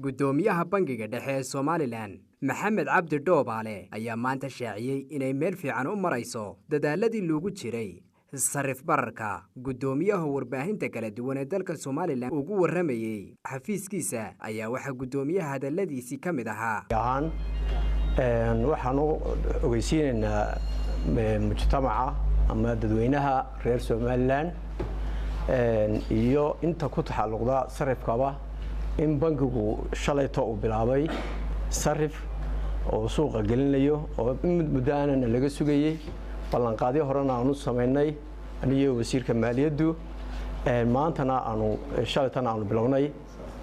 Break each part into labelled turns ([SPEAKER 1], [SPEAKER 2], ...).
[SPEAKER 1] Guddoomiyaha Bangiga Dhexe ee Somalilan, Maxamed Cabdi Dhoobaale, ayaa maanta shaaciyey inay meel fiican u marayso dadaaladii loogu jiray sarif bararka. Guddoomiyaha warbaahinta kala duwan ee dalka Somalilan ugu warramayey xafiiskiisa ayaa waxaa guddoomiyaha hadaladiisii ka mid ahaa:
[SPEAKER 2] Ahaan waxaan u ogeysiinaynaa mujtamaca ama dadweynaha reer Somalilan iyo inta ku taxalluqda sarifkaba in bankigu shalayto uu bilaabay sarif oo suuqa gelinayo, oo muddo aanana laga sugayey, ballanqaadyo horena aanu samaynay aniyo wasiirka maaliyaddu. Maantana aanu shalaytana aanu bilownay,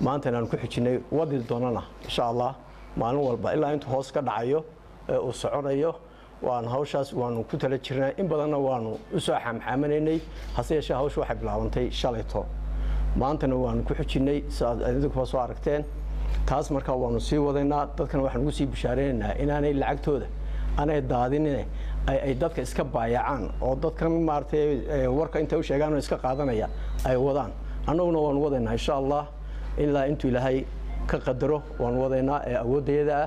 [SPEAKER 2] maantana aanu ku xijinay, wadi doonana insha Allah maalin walba ilaa intuu hoos ka dhacayo ee uu soconayo. Waan hawshaas waanu ku tala jirnaa, in badanna waanu u soo xaamxaamanaynay. Hase yeeshee hawsha waxay bilaabantay shalayto, maantana waanu ku xijinay siaad idinkuba soo aragteen. Taas markaa waanu sii wadaynaa. Dadkana waxaan ugu sii bishaaraynaynaa inaanay lacagtooda aanay daadinin, ay dadka iska baayacaan oo dadkan maaragtay warka intay u sheegaan oo iska qaadanaya ay wadaan. Annaguna waanu wadaynaa insha Allah ilaa intuu Ilaahay ka qadaro, waanu wadaynaa ee awooddayada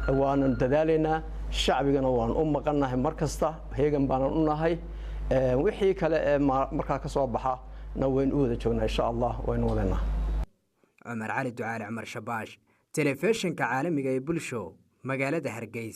[SPEAKER 2] ah, waanan dadaalaynaa. Shacbigana waan u maqannahay, mar kasta heegan baanan u nahay. Wixii kale ee markaa ka soo baxa na waynu u wada joognaa insha Allah, waynu wadaynaa.
[SPEAKER 1] Cumar Cali Ducaale, Cumar Shabaash, Telefishinka Caalamiga ee Bulsho, magaalada Hargeysa.